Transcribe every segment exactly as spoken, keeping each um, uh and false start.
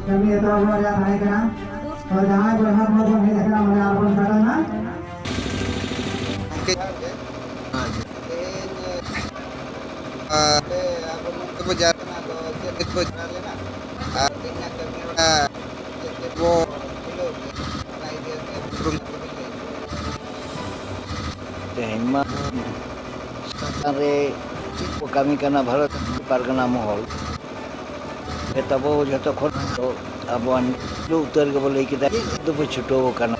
ᱠᱟᱹᱢᱤ ᱮᱛᱚᱦᱚᱵ ᱨᱮᱭᱟᱜ ᱛᱟᱦᱮᱸ ᱠᱟᱱᱟ᱾ ᱛᱚ ᱡᱟᱦᱟᱸᱭ ᱵᱚᱭᱦᱟ ᱠᱚ ᱵᱚᱱ ᱦᱮᱡ ᱟᱠᱟᱱᱟ, ᱢᱟᱱᱮ ᱟᱨ ᱵᱚᱱ ᱥᱮᱴᱮᱨ ᱮᱱᱟ᱾ ᱟᱨ ᱟᱵᱚ ᱱᱚᱛᱮ ᱵᱚ ᱡᱟᱣᱨᱟ ᱞᱮᱱᱟ, ᱟᱫᱚ ᱪᱮᱫ ᱞᱟᱹᱜᱤᱫ ᱵᱚ ᱡᱟᱣᱨᱟ ᱞᱮᱱᱟ? ᱟᱨ ᱛᱮᱦᱮᱧᱟᱜ ᱠᱟᱹᱢᱤ ᱦᱚᱨᱟ ᱪᱮᱫ ᱪᱮᱫ ᱵᱚ ᱛᱩᱞᱟᱹᱣ ᱠᱮᱫᱟ? ᱚᱱᱟ ᱤᱫᱤ ᱠᱟᱛᱮ ᱩᱯᱨᱩᱢ ᱠᱟᱛᱮ ᱵᱤᱱ ᱞᱟᱹᱭ᱾ ᱛᱮᱦᱮᱧ ᱢᱟ ᱥᱚᱨᱠᱟᱨ ᱨᱮ ᱪᱮᱫ ᱠᱚ ᱠᱟᱹᱢᱤ ᱠᱟᱱᱟ ᱵᱷᱟᱨᱚᱛ ᱯᱟᱨᱜᱟᱱᱟ ᱢᱚᱦᱚᱞ, ᱛᱟᱵᱚ ᱡᱷᱚᱛᱚ ᱠᱷᱚᱱ ᱫᱚ ᱟᱵᱚᱣᱟᱜ ᱯᱩᱭᱞᱩ ᱩᱛᱟᱹᱨ ᱜᱮᱵᱚ ᱞᱟᱹᱭ ᱠᱮᱫᱟ, ᱪᱮᱫ ᱫᱚᱵᱚ ᱪᱷᱩᱴᱟᱹᱣ ᱟᱠᱟᱱᱟ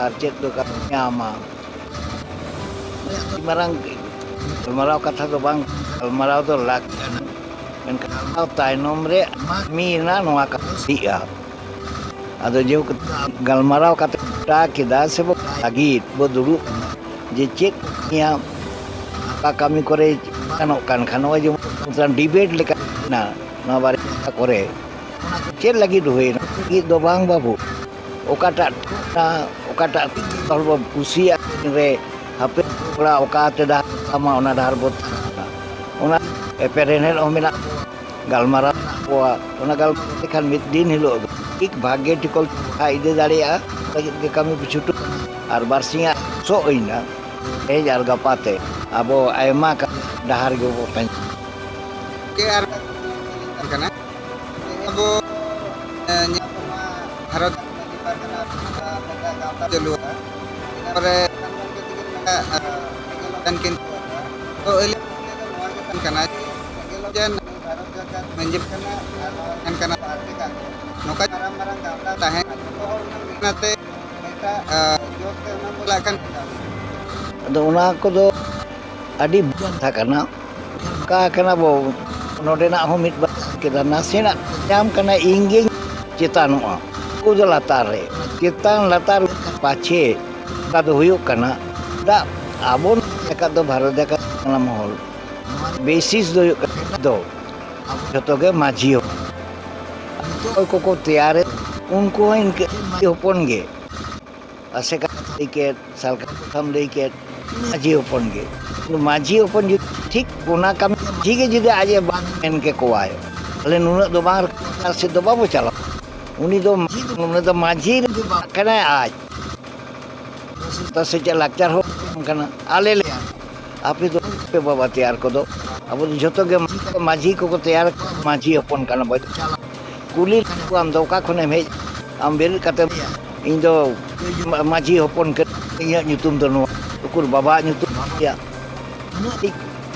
ᱟᱨ ᱪᱮᱫ ᱫᱚ ᱠᱟᱹᱢᱤ ᱧᱟᱢᱟ᱾ ᱟᱹᱰᱤ ᱢᱟᱨᱟᱝ ᱜᱟᱞᱢᱟᱨᱟᱣ ᱠᱟᱛᱷᱟ ᱫᱚ ᱵᱟᱝ, ᱜᱟᱞᱢᱟᱨᱟᱣ ᱫᱚ ᱞᱟᱹᱠᱛᱤ ᱠᱟᱱᱟ, ᱢᱮᱱᱠᱷᱟᱱ ᱜᱟᱞᱢᱟᱨᱟᱣ ᱛᱟᱭᱱᱚᱢ ᱨᱮ ᱠᱟᱹᱢᱤ ᱨᱮᱱᱟᱜ ᱱᱚᱣᱟ ᱠᱟᱛᱷᱟ ᱦᱩᱭᱩᱜᱼᱟ᱾ ᱟᱫᱚ ᱡᱮᱦᱮᱛᱩ ᱜᱟᱞᱢᱟᱨᱟᱣ ᱠᱟᱛᱮ ᱜᱚᱴᱟ ᱠᱮᱫᱟ ᱥᱮ ᱵᱚ ᱞᱟᱹᱜᱤᱫ ᱵᱚ ᱫᱩᱲᱩᱵ ᱠᱟᱱᱟ, ᱡᱮ ᱪᱮᱫ ᱠᱚ ᱠᱟᱹᱢᱤᱭᱟ, ᱚᱠᱟ ᱠᱟᱹᱢᱤ ᱠᱚᱨᱮ ᱜᱟᱱᱚᱜ ᱠᱟᱱ ᱠᱷᱟᱱ, ᱱᱚᱜᱼᱚᱭ ᱡᱮᱢᱚᱱ ᱰᱤᱵᱮᱴ ᱞᱮᱠᱟ ᱦᱩᱭᱱᱟ ᱱᱚᱣᱟ ᱵᱟᱨᱭᱟ ᱠᱚᱨᱮ, ᱪᱮᱫ ᱞᱟᱹᱜᱤᱫ ᱦᱩᱭᱱᱟ? ᱞᱟᱹᱜᱤᱫ ᱫᱚ ᱵᱟᱝ ᱵᱟᱹᱵᱩ, ᱚᱠᱟᱴᱟᱜ ᱚᱠᱟᱴᱟᱜ ᱦᱚᱲ ᱵᱚ ᱠᱩᱥᱤᱭᱟᱜ ᱨᱮ ᱦᱟᱯᱮ ᱠᱚᱲᱟ ᱚᱠᱟᱛᱮ ᱰᱟᱦᱟᱨ ᱛᱟᱢᱟ, ᱚᱱᱟ ᱰᱟᱦᱟᱨ ᱵᱚ ᱛᱟᱲᱟᱢᱟ᱾ ᱚᱱᱟ ᱮᱯᱮᱨᱦᱮᱸᱰᱮᱫ ᱦᱚᱸ ᱢᱮᱱᱟᱜ ᱠᱚᱣᱟ, ᱜᱟᱞᱢᱟᱨᱟᱣ ᱢᱮᱱᱟᱜ ᱠᱚᱣᱟ᱾ ᱚᱱᱟ ᱜᱟᱞᱢᱟᱨᱟᱣ ᱞᱮᱠᱷᱟᱱ ᱢᱤᱫ ᱫᱤᱱ ᱦᱤᱞᱳᱜ ᱫᱚ ᱴᱷᱤᱠ ᱵᱷᱟᱜᱮ ᱴᱷᱤᱠ ᱞᱟᱦᱟ ᱤᱫᱤ ᱫᱟᱲᱮᱭᱟᱜᱼᱟ, ᱞᱟᱹᱜᱤᱫ ᱜᱮ ᱠᱟᱹᱢᱤ ᱯᱤᱪᱷᱩᱴᱩ ᱟᱨ ᱵᱟᱨᱥᱤᱧᱟᱜ ᱥᱚᱜ ᱦᱩᱭᱱᱟ᱾ ᱛᱮᱦᱮᱧ ᱟᱨ ᱜᱟᱯᱟ ᱛᱮ ᱟᱵᱚ ᱟᱭᱢᱟ ᱠᱟ-, ᱰᱟᱦᱟᱨ ᱜᱮᱵᱚ ᱯᱟᱸᱡᱟ᱾ ᱜᱮ ᱟᱨ ᱠᱟᱱᱟ᱾ ᱟᱵᱚ, ᱮ, ᱧᱮᱞ ᱠᱚᱢᱟ ᱵᱷᱟᱨᱚᱛ ᱢᱟᱹᱡᱷᱤ ᱯᱟᱨᱜᱟᱱᱟ, ᱮ, ᱢᱤᱫᱴᱟᱝ ᱜᱟᱶᱛᱟ ᱪᱟᱹᱞᱩ ᱟᱠᱟᱫᱟ᱾ ᱤᱱᱟᱹ ᱯᱚᱨᱮ ᱥᱟᱱᱛᱟᱲ ᱠᱚ ᱛᱮᱜᱮ ᱢᱮᱱᱟᱜᱼᱟ, ᱮ, ᱠᱤᱱ ᱠᱚ ᱛᱚ ᱟᱹᱞᱤᱧ ᱫᱚ ᱱᱚᱣᱟ ᱜᱮ ᱠᱟᱱᱟ ᱡᱮ ᱥᱮᱸᱜᱮᱞ ᱚᱵᱷᱤᱡᱟᱱ ᱵᱷᱟᱨᱚᱛ ᱡᱟᱠᱟᱛ ᱢᱟᱹᱡᱷᱤ ᱠᱟᱱᱟ ᱟᱨ ᱱᱚᱣᱟ ᱠᱟᱱᱟ ᱯᱟᱨᱴᱤ ᱠᱟᱱ ᱜᱮᱭᱟ᱾ ᱱᱚᱝᱠᱟ ᱢᱟᱨᱟᱝ ᱢᱟᱨᱟᱝ ᱜᱟᱶᱛᱟ ᱛᱟᱦᱮᱸ ᱠᱟᱱᱟ᱾ ᱡᱚᱛᱚ ᱦᱚᱲ ᱚᱱᱟ ᱢᱮᱱᱟᱜ ᱛᱮ ᱮᱴᱟᱜ, ᱮ, ᱡᱚᱵ ᱛᱮ ᱚᱱᱟ ᱵᱚᱞᱮ ᱟᱠᱟᱱ ᱠᱟᱱᱟ᱾ ᱟᱫᱚ ᱚᱱᱟ ᱠᱚᱫᱚ ᱟᱹᱰᱤ ᱠᱟᱛᱷᱟ ᱠᱟᱱᱟ᱾ ᱚᱠᱟ ᱠᱟᱱᱟ ᱵᱚ, ᱱᱚᱰᱮᱱᱟᱜ ᱦᱚᱸ ᱢᱤᱫ ᱵᱟᱨ ᱠᱮᱫᱟ, ᱱᱟᱥᱮᱱᱟᱜ ᱧᱟᱢ ᱠᱟᱱᱟ, ᱤᱧ ᱜᱤᱧ ᱪᱮᱛᱟᱱᱚᱜᱼᱟ, ᱩᱱᱠᱩ ᱫᱚ ᱞᱟᱛᱟᱨ ᱨᱮ, ᱪᱮᱛᱟᱱ ᱞᱟᱛᱟᱨ ᱯᱟᱪᱷᱮ᱾ ᱚᱱᱠᱟ ᱫᱚ ᱦᱩᱭᱩᱜ ᱠᱟᱱᱟ᱾ ᱫᱟᱜ ᱟᱵᱚ ᱡᱟᱠᱟᱛ ᱫᱚ ᱵᱷᱟᱨᱚᱛ ᱡᱟᱠᱟᱛ ᱠᱟᱱᱟ ᱢᱚᱦᱚᱞ, ᱵᱮᱥᱤᱥ ᱫᱚ ᱦᱩᱭᱩᱜ ᱠᱟᱱᱟ ᱫᱚ ᱡᱷᱚᱛᱚ ᱜᱮ ᱢᱟᱹᱡᱷᱤ ᱦᱚᱯᱚᱱ᱾ ᱚᱠᱚᱭ ᱠᱚᱠᱚ ᱛᱮᱭᱟᱨᱮᱫ, ᱩᱱᱠᱩ ᱦᱚᱸ ᱤᱱᱠᱟᱹ ᱢᱟᱹᱡᱷᱤ ᱦᱚᱯᱚᱱ ᱜᱮ᱾ ᱟᱥᱮᱠᱟ ᱞᱟᱹᱭ ᱠᱮᱫ, ᱥᱟᱞᱠᱷᱟᱢ ᱞᱟᱹᱭ ᱠᱮᱫ, ᱢᱟᱹᱡᱷᱤ ᱦᱚᱯᱚᱱ ᱜᱮ᱾ ᱢᱟᱹᱡᱷᱤ ᱦᱚᱯᱚᱱ ᱡᱩᱫᱤ ᱴᱷᱤᱠ ᱚᱱᱟ ᱠᱟᱹᱢᱤ ᱢᱟᱹᱡᱷᱤ ᱜᱮ ᱡᱩᱫᱤ ᱟᱡ ᱮ ᱵᱟᱝ ᱢᱮᱱ ᱠᱮᱠᱚᱣᱟᱭ, ᱟᱞᱮ ᱱᱩᱱᱟᱹᱜ ᱫᱚ ᱵᱟᱝ ᱨᱟᱠᱟᱵ ᱥᱮᱫ ᱫᱚ ᱵᱟᱵᱚ ᱪᱟᱞᱟᱜᱼᱟ᱾ ᱩᱱᱤ ᱫᱚ, ᱩᱱᱤ ᱫᱚ ᱢᱟᱹᱡᱷᱤ ᱨᱮᱱ ᱠᱟᱱᱟᱭ ᱟᱡ᱾ ᱥᱮ ᱪᱮᱫ ᱞᱟᱠᱪᱟᱨ ᱦᱚᱸ ᱵᱟᱝ ᱠᱟᱱᱟ᱾ ᱟᱞᱮ ᱞᱮ, ᱟᱯᱮ ᱫᱚ ᱟᱯᱮ ᱵᱟᱵᱟ ᱛᱮᱭᱟᱨ ᱠᱚᱫᱚ, ᱟᱵᱚ ᱫᱚ ᱡᱷᱚᱛᱚ ᱜᱮ ᱢᱟᱹᱡᱷᱤ ᱠᱚᱠᱚ ᱛᱮᱭᱟᱨ, ᱢᱟᱹᱡᱷᱤ ᱦᱚᱯᱚᱱ ᱠᱟᱱᱟ ᱵᱚ᱾ ᱠᱩᱞᱤ ᱠᱚᱣᱟᱢ ᱫᱚ ᱚᱠᱟ ᱠᱷᱚᱱᱮᱢ ᱦᱮᱡ? ᱟᱢ ᱵᱮᱨᱮᱫ ᱠᱟᱛᱮ ᱤᱧ ᱫᱚ ᱢᱟᱹᱡᱷᱤ ᱦᱚᱯᱚᱱ ᱠᱟᱹᱱᱟᱹᱧ, ᱤᱧᱟᱹᱜ ᱧᱩᱛᱩᱢ ᱫᱚ ᱱᱚᱣᱟ, ᱩᱠᱩᱨ ᱵᱟᱵᱟᱣᱟᱜ ᱧᱩᱛᱩᱢ ᱪᱮᱫ?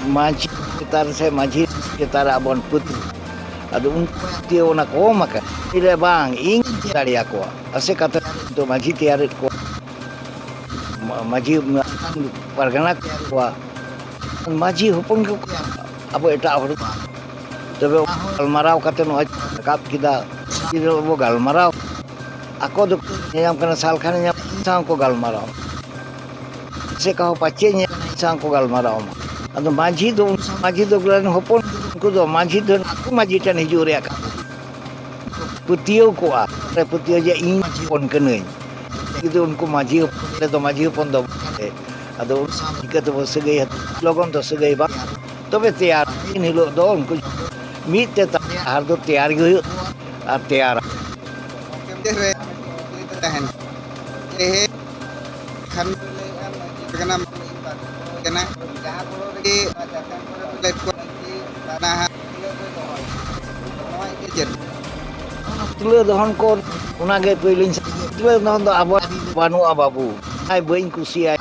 ᱢᱟᱹᱡᱷᱤ ᱪᱮᱛᱟᱱ ᱨᱮ ᱥᱮ ᱢᱟᱹᱡᱷᱤ ᱪᱮᱛᱟᱱ ᱨᱮ ᱟᱵᱚᱱ ᱯᱟᱹᱛᱭᱟᱹᱣ᱾ ᱟᱫᱚ ᱩᱱᱠᱩ ᱯᱟᱹᱛᱭᱟᱹᱣ ᱚᱱᱟ ᱠᱚ ᱮᱢ ᱟᱠᱟᱫ᱾ ᱤᱧ ᱞᱟᱹᱭᱟ, "ᱵᱟᱝ, ᱤᱧ ᱫᱟᱲᱮᱭᱟᱠᱚᱣᱟ, ᱟᱥᱮ ᱠᱟᱛᱷᱟ ᱫᱚ ᱢᱟᱹᱡᱷᱤ ᱛᱮᱭᱟᱨᱮᱫ ᱠᱚᱣᱟ, ᱢᱟ-, ᱢᱟᱹᱡᱷᱤ ᱯᱟᱨᱜᱟᱱᱟ ᱠᱚᱣᱟ, ᱢᱟᱹᱡᱷᱤ ᱦᱚᱯᱚᱱ ᱜᱮ ᱟᱵᱚ ᱮᱴᱟᱜ ᱦᱚᱲ ᱫᱚ ᱵᱟᱝ᱾ ᱛᱚᱵᱮ ᱜᱟᱞᱢᱟᱨᱟᱣ ᱠᱟᱛᱮ ᱱᱚᱜᱼᱚᱭ ᱨᱟᱠᱟᱵ ᱠᱮᱫᱟ, ᱵᱚ ᱜᱟᱞᱢᱟᱨᱟᱣ, ᱟᱠᱚ ᱫᱚ ᱧᱟᱢ ᱠᱟᱱᱟ, ᱥᱟᱞ ᱠᱷᱟᱱᱮ ᱧᱟᱢ ᱥᱟᱶ ᱠᱚ ᱜᱟᱞᱢᱟᱨᱟᱣ, ᱥᱮ ᱠᱟᱦᱚ ᱯᱟᱪᱮ ᱧᱮᱞ ᱥᱟᱶ ᱠᱚ ᱜᱟᱞᱢᱟᱨᱟᱣ ᱢᱟ᱾ ᱟᱫᱚ ᱢᱟᱹᱡᱷᱤ ᱫᱚ, ᱢᱟᱹᱡᱷᱤ ᱫᱚ ᱨᱮᱱ ᱦᱚᱯᱚᱱ, ᱩᱱᱠᱩ ᱫᱚ ᱢᱟᱹᱡᱷᱤ ᱫᱚ ᱟᱠᱚ ᱢᱟᱹᱡᱷᱤ ᱴᱷᱮᱱ ᱦᱤᱡᱩᱜ ᱨᱮᱭᱟᱜ ᱠᱟᱛᱷᱟ᱾ ᱯᱟᱹᱛᱭᱟᱹᱣ ᱠᱚᱜᱼᱟ, ᱯᱟᱹᱛᱭᱟᱹᱣ ᱡᱮ ᱤᱧ ᱦᱚᱯᱚᱱ ᱠᱟᱹᱱᱟᱹᱧ᱾ ᱡᱩᱫᱤ ᱩᱱᱠᱩ ᱢᱟᱹᱡᱷᱤ ᱦᱚᱯᱚᱱ ᱨᱮᱫᱚ ᱢᱟᱹᱡᱷᱤ ᱦᱚᱯᱚᱱ ᱫᱚ ᱵᱟᱝ ᱨᱮ, ᱟᱫᱚ ᱩᱱ ᱥᱟᱶ ᱪᱤᱠᱟᱹ ᱛᱮᱵᱚ ᱥᱟᱹᱜᱟᱹᱭ ᱦᱟᱛᱟᱣᱟ? ᱞᱚᱜᱚᱱ ᱫᱚ ᱥᱟᱹᱜᱟᱹᱭ ᱵᱟᱝ, ᱛᱚᱵᱮ ᱛᱮᱭᱟᱨ᱾ ᱫᱤᱱ ᱦᱤᱞᱳᱜ ᱫᱚ ᱩᱱᱠᱩ ᱢᱤᱫ ᱛᱮ ᱛᱟᱦᱮᱸ ᱟᱨ ᱫᱚ ᱛᱮᱭᱟᱨ ᱜᱮ ᱦᱩᱭᱩᱜ ᱟᱨ ᱛᱮᱭᱟᱨ᱾ ᱛᱟᱦᱮᱱ᱾ ᱛᱮᱦᱮᱧ ᱠᱷᱟᱱ ᱠᱟᱱᱟ, ᱠᱟᱱᱟ, ᱡᱟᱦᱟᱸ ᱠᱚᱨᱮ ᱜᱮ ᱞᱮᱴ ᱠᱚ ᱠᱟᱱᱟ ᱦᱟᱸᱜ᱾ ᱱᱚᱣᱟ ᱤᱫᱤ ᱪᱮᱫ? ᱯᱩᱛᱞᱟᱹ ᱫᱚᱦᱚᱱ ᱠᱚ, ᱚᱱᱟᱜᱮ ᱯᱳᱭᱞᱳᱧ ᱥᱟᱵ-, ᱯᱩᱛᱞᱟᱹ ᱫᱚᱦᱚᱱ ᱫᱚ ᱟᱵᱚᱣᱟᱜ ᱵᱟᱹᱱᱩᱜᱼᱟ ᱵᱟᱹᱵᱩ᱾ ᱟᱭ ᱵᱟᱹᱧ ᱠᱩᱥᱤᱭᱟᱭ᱾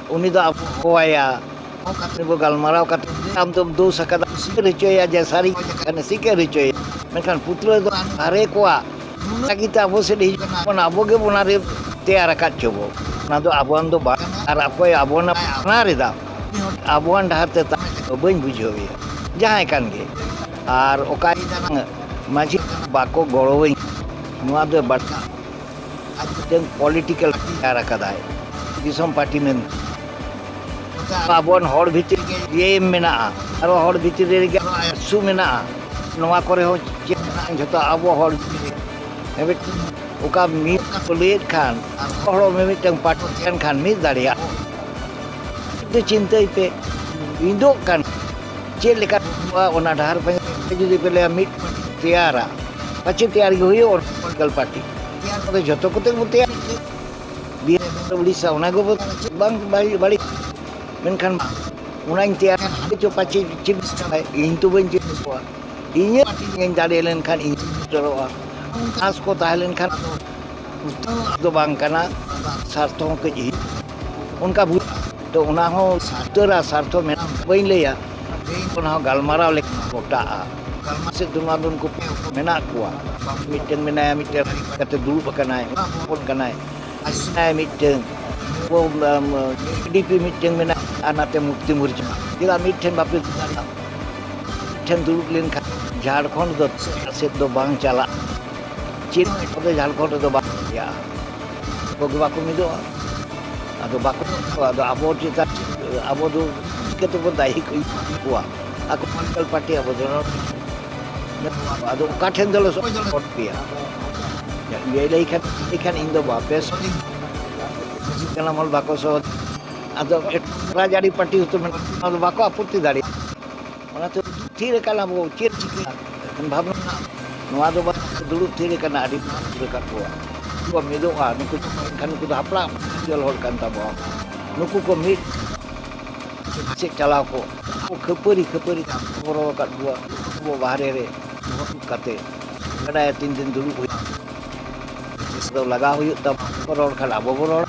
ᱩᱱᱤ ᱫᱚ ᱟᱵᱚ ᱦᱚᱦᱚᱣᱟᱭᱟ᱾ ᱩᱱᱤ ᱵᱚ ᱜᱟᱞᱢᱟᱨᱟᱣ ᱠᱟᱛᱮ ᱟᱢ ᱫᱚᱢ ᱫᱳᱥ ᱟᱠᱟᱫᱟ, ᱥᱤᱠᱟᱹᱨ ᱦᱚᱪᱚᱭᱟ ᱡᱮ ᱥᱟᱹᱨᱤ ᱠᱟᱱᱟ, ᱥᱤᱠᱟᱹᱨ ᱦᱚᱪᱚᱭᱟ᱾ ᱢᱮᱱᱠᱷᱟᱱ ᱯᱩᱛᱞᱟᱹ ᱫᱚ ᱵᱟᱦᱨᱮ ᱠᱚᱣᱟᱜ ᱞᱟᱹᱜᱤᱫ ᱛᱮ ᱟᱵᱚ ᱥᱮᱫ ᱦᱤᱡᱩᱜ ᱠᱟᱱᱟ, ᱟᱵᱚ ᱜᱮ ᱚᱱᱟ ᱨᱮ ᱛᱮᱭᱟᱨ ᱟᱠᱟᱫ ᱪᱚ ᱵᱚ᱾ ᱚᱱᱟ ᱫᱚ ᱟᱵᱚᱣᱟᱱ ᱫᱚ ᱵᱟᱝ, ᱟᱨ ᱚᱠᱚᱭ ᱟᱵᱚᱣᱟᱱ ᱟᱯᱱᱟᱨ ᱮᱫᱟ, ᱟᱵᱚᱣᱟᱱ ᱰᱟᱦᱟᱨ ᱛᱮ ᱛᱟᱲᱟᱢ ᱫᱚ ᱵᱟᱹᱧ ᱵᱩᱡᱷᱟᱹᱣ ᱮᱭᱟ, ᱡᱟᱦᱟᱸᱭ ᱠᱟᱱ ᱜᱮ᱾ ᱟᱨ ᱚᱠᱟ ᱢᱟᱹᱡᱷᱤ ᱵᱟᱠᱚ ᱜᱚᱲᱚᱣᱟᱹᱧ, ᱱᱚᱣᱟ ᱫᱚ ᱵᱟᱲ-, ᱟᱡ ᱢᱤᱫᱴᱟᱝ ᱯᱚᱞᱤᱴᱤᱠᱮᱞ ᱛᱮᱭᱟᱨ ᱟᱠᱟᱫᱟᱭ, ᱫᱤᱥᱚᱢ ᱯᱟᱨᱴᱤ ᱢᱮᱱ᱾ ᱟᱵᱚᱨᱮᱱ ᱦᱚᱲ ᱵᱷᱤᱛᱤᱨ ᱨᱮᱜᱮ ᱤᱭᱟᱹ ᱢᱮᱱᱟᱜᱼᱟ, ᱟᱨᱚ ᱦᱚᱲ ᱵᱷᱤᱛᱤᱨ ᱨᱮᱜᱮ ᱟᱨᱚ ᱟᱹᱥᱩ ᱢᱮᱱᱟᱜᱼᱟ᱾ ᱱᱚᱣᱟ ᱠᱚᱨᱮ ᱦᱚᱸ ᱪᱮᱫ ᱢᱮᱱᱟᱜᱼᱟ? ᱡᱷᱚᱛᱚ ᱟᱵᱚ ᱦᱚᱲ ᱵᱷᱤᱛᱤᱨ ᱨᱮ᱾ ᱢᱤᱫ ᱚᱠᱟ ᱢᱤᱫ ᱠᱚ ᱞᱟᱹᱭᱮᱫ ᱠᱷᱟᱱ, ᱦᱚᱲ ᱢᱤᱢᱤᱫᱴᱟᱝ ᱯᱟᱨᱴᱤ ᱛᱟᱦᱮᱱ ᱠᱷᱟᱱ ᱢᱤᱫ ᱫᱟᱲᱮᱭᱟᱜᱼᱟ᱾ ᱠᱤᱱᱛᱩ ᱪᱤᱱᱛᱟᱹᱭ ᱯᱮ, ᱢᱤᱫᱚᱜ ᱠᱟᱱ ᱪᱮᱫ ᱞᱮᱠᱟ ᱚᱱᱟ ᱰᱟᱦᱟᱨ ᱯᱟᱸᱡᱟ ᱡᱩᱫᱤ ᱯᱮ ᱞᱟᱹᱭᱟ ᱢᱤᱫ ᱛᱮᱭᱟᱨᱟ, ᱯᱟᱪᱮ ᱛᱮᱭᱟᱨ ᱜᱮ ᱦᱩᱭᱩᱜᱼᱟ ᱚᱱᱟ ᱯᱚᱞᱤᱴᱤᱠᱟᱞ ᱯᱟᱨᱴᱤ᱾ ᱛᱮᱭᱟᱨ ᱠᱚᱫᱚ ᱡᱚᱛᱚ ᱠᱚᱛᱮ ᱵᱚ ᱛᱮᱭᱟᱨ᱾ ᱵᱤᱦᱟᱨ, ᱩᱲᱤᱥᱥᱟ, ᱚᱱᱟ ᱜᱮᱵᱚ ᱵᱟᱝ ᱵᱟᱹᱲᱤᱡ, ᱵᱟᱹᱲᱤᱡ᱾ ᱢᱮᱱᱠᱷᱟᱱ ᱚᱱᱟᱧ ᱛᱮᱭᱟᱨ ᱪᱚ ᱯᱟᱪᱮ ᱪᱮᱫ ᱤᱧ ᱛᱚ ᱵᱟᱹᱧ ᱪᱮᱫ ᱠᱚᱣᱟ᱾ ᱤᱧᱟᱹᱜ ᱯᱟᱨᱴᱤ ᱤᱧ ᱫᱟᱲᱮ ᱞᱮᱱᱠᱷᱟᱱ ᱤᱧ ᱥᱮᱴᱮᱨᱚᱜᱼᱟ᱾ ᱟᱸᱥ ᱠᱚ ᱛᱟᱦᱮᱸ ᱞᱮᱱᱠᱷᱟᱱ ᱫᱚ ᱵᱟᱝ ᱠᱟᱱᱟ, ᱥᱟᱨᱛᱷᱚ ᱦᱚᱸ ᱠᱟᱹᱡ ᱦᱩᱭᱩᱜ᱾ ᱚᱱᱠᱟ ᱵᱩᱡᱽ ᱛᱚ ᱚᱱᱟ ᱦᱚᱸ ᱩᱛᱟᱹᱨᱟ ᱥᱟᱨᱛᱷᱚ ᱢᱮᱱᱟᱜ ᱵᱟᱹᱧ ᱞᱟᱹᱭᱟ, ᱚᱱᱟ ᱦᱚᱸ ᱜᱟᱞᱢᱟᱨᱟᱣ ᱞᱮᱠᱟ ᱜᱚᱴᱟᱜᱼᱟ᱾ ᱜᱟᱞᱢᱟᱨᱟᱣ ᱥᱮᱫ ᱫᱚ ᱱᱚᱣᱟ ᱫᱚ ᱩᱱᱠᱩ ᱢᱮᱱᱟᱜ ᱠᱚᱣᱟ, ᱢᱤᱫᱴᱮᱱ ᱢᱮᱱᱟᱭᱟ, ᱢᱤᱫᱴᱮᱱ ᱠᱟᱛᱮ ᱫᱩᱲᱩᱵ ᱟᱠᱟᱱᱟᱭ, ᱦᱚᱯᱚᱱ ᱠᱟᱱᱟᱭ, ᱢᱮᱱᱟᱭᱟ ᱢᱤᱫᱴᱮᱱ, ᱯᱤᱰᱤᱯᱤ ᱢᱤᱫᱴᱮᱱ ᱢᱮᱱᱟᱭᱟ, ᱟᱨ ᱱᱟᱛᱮ ᱢᱩᱠᱛᱤ ᱢᱩᱨᱡᱟ᱾ ᱪᱮᱫᱟᱜ ᱢᱤᱫᱴᱷᱮᱱ ᱵᱟᱯᱮ ᱫᱩᱲᱩᱵ ᱫᱟᱲᱮᱭᱟᱜᱼᱟ? ᱢᱤᱫᱴᱷᱮᱱ ᱫᱩᱲᱩᱵ ᱞᱮᱱᱠᱷᱟᱱ ᱡᱷᱟᱲᱠᱷᱚᱸᱰ ᱫᱚ ᱥᱮᱫ ᱫᱚ ᱵᱟᱝ ᱪᱟᱞᱟᱜ᱾ ᱪᱮᱫ ᱠᱚᱫᱚ ᱡᱷᱟᱲᱠᱷᱚᱸᱰ ᱨᱮᱫᱚ ᱵᱟᱝ ᱦᱩᱭᱩᱜᱼᱟ᱾ ᱟᱠᱚ ᱜᱮ ᱵᱟᱠᱚ ᱢᱤᱫᱚᱜᱼᱟ᱾ ᱟᱫᱚ ᱵᱟᱠᱚ ᱢᱤᱫᱚᱜᱼᱟ᱾ ᱟᱫᱚ ᱟᱵᱚ ᱪᱮᱛᱟᱱ, ᱟᱵᱚ ᱫᱚ ᱪᱤᱠᱟᱹ ᱛᱮᱵᱚᱱ ᱫᱟᱭᱤ ᱠᱚᱣᱟ? ᱟᱠᱚ ᱯᱚᱞᱤᱴᱤᱠᱟᱞ ᱯᱟᱨᱴᱤ ᱟᱵᱚ ᱫᱚ ᱟᱫᱚ ᱚᱠᱟ ᱴᱷᱮᱱ ᱫᱚᱞᱮ ᱥᱚᱯᱚᱨᱴ ᱯᱮᱭᱟ? ᱞᱟᱹᱭ ᱞᱟᱹᱭ ᱠᱷᱟᱱ, ᱞᱟᱹᱭ ᱠᱷᱟᱱ ᱤᱧ ᱫᱚ ᱵᱟᱯᱮ ᱥᱚᱦᱚᱫ ᱠᱟᱱᱟ, ᱢᱚᱞ ᱵᱟᱠᱚ ᱥᱚᱦᱚᱫ᱾ ᱟᱫᱚ ᱮᱴᱟᱜ ᱨᱟᱡᱽᱟᱹᱨᱤ ᱯᱟᱨᱴᱤ ᱦᱚᱸᱛᱚ ᱢᱮᱱᱟᱜ, ᱚᱱᱟ ᱫᱚ ᱵᱟᱠᱚ ᱟᱯᱚᱛᱛᱤ ᱫᱟᱲᱮᱭᱟᱜᱼᱟ᱾ ᱚᱱᱟᱛᱮ ᱫᱩᱲᱩᱵ ᱛᱷᱤᱨ ᱟᱠᱟᱱᱟ ᱵᱚ, ᱪᱮᱫ ᱪᱤᱠᱟᱹ? ᱮᱱᱠᱷᱟᱱ ᱵᱷᱟᱵᱽᱱᱟ ᱢᱮᱱᱟᱜᱼᱟ᱾ ᱱᱚᱣᱟ ᱫᱚ ᱵᱟᱝ, ᱫᱩᱲᱩᱵ ᱛᱷᱤᱨ ᱟᱠᱟᱱᱟ, ᱟᱹᱰᱤ ᱫᱩᱨ ᱟᱠᱟᱫ ᱠᱚᱣᱟ᱾ ᱱᱩᱠᱩ ᱠᱚ ᱢᱤᱫᱚᱜᱼᱟ, ᱱᱩᱠᱩ ᱮᱱᱠᱷᱟᱱ ᱱᱩᱠᱩ ᱫᱚ ᱦᱟᱯᱲᱟᱢ ᱡᱚᱞ ᱦᱚᱲ ᱠᱟᱱ ᱛᱟᱵᱚᱣᱟ᱾ ᱱᱩᱠᱩ ᱠᱚ ᱢᱤᱫ ᱪᱮᱫ ᱪᱟᱞᱟᱣ ᱠᱚ, ᱠᱷᱟᱹᱯᱟᱹᱨᱤ, ᱠᱷᱟᱹᱯᱟᱹᱨᱤ ᱵᱚᱨᱚ ᱟᱠᱟᱫ ᱠᱚᱣᱟ, ᱱᱩᱠᱩ ᱵᱟᱦᱨᱮ ᱨᱮ ᱫᱩᱲᱩᱵ ᱠᱟᱛᱮ ᱵᱟᱰᱟᱭᱟ ᱛᱤᱱ ᱫᱤᱱ ᱫᱩᱲᱩᱵ ᱦᱩᱭᱩᱜᱼᱟ᱾ ᱫᱚ ᱞᱟᱜᱟᱣ ᱦᱩᱭᱩᱜ ᱛᱟᱵᱚᱱᱟ᱾ ᱨᱚᱲ ᱠᱷᱟᱱ ᱟᱵᱚ ᱵᱚ ᱨᱚᱲᱟ,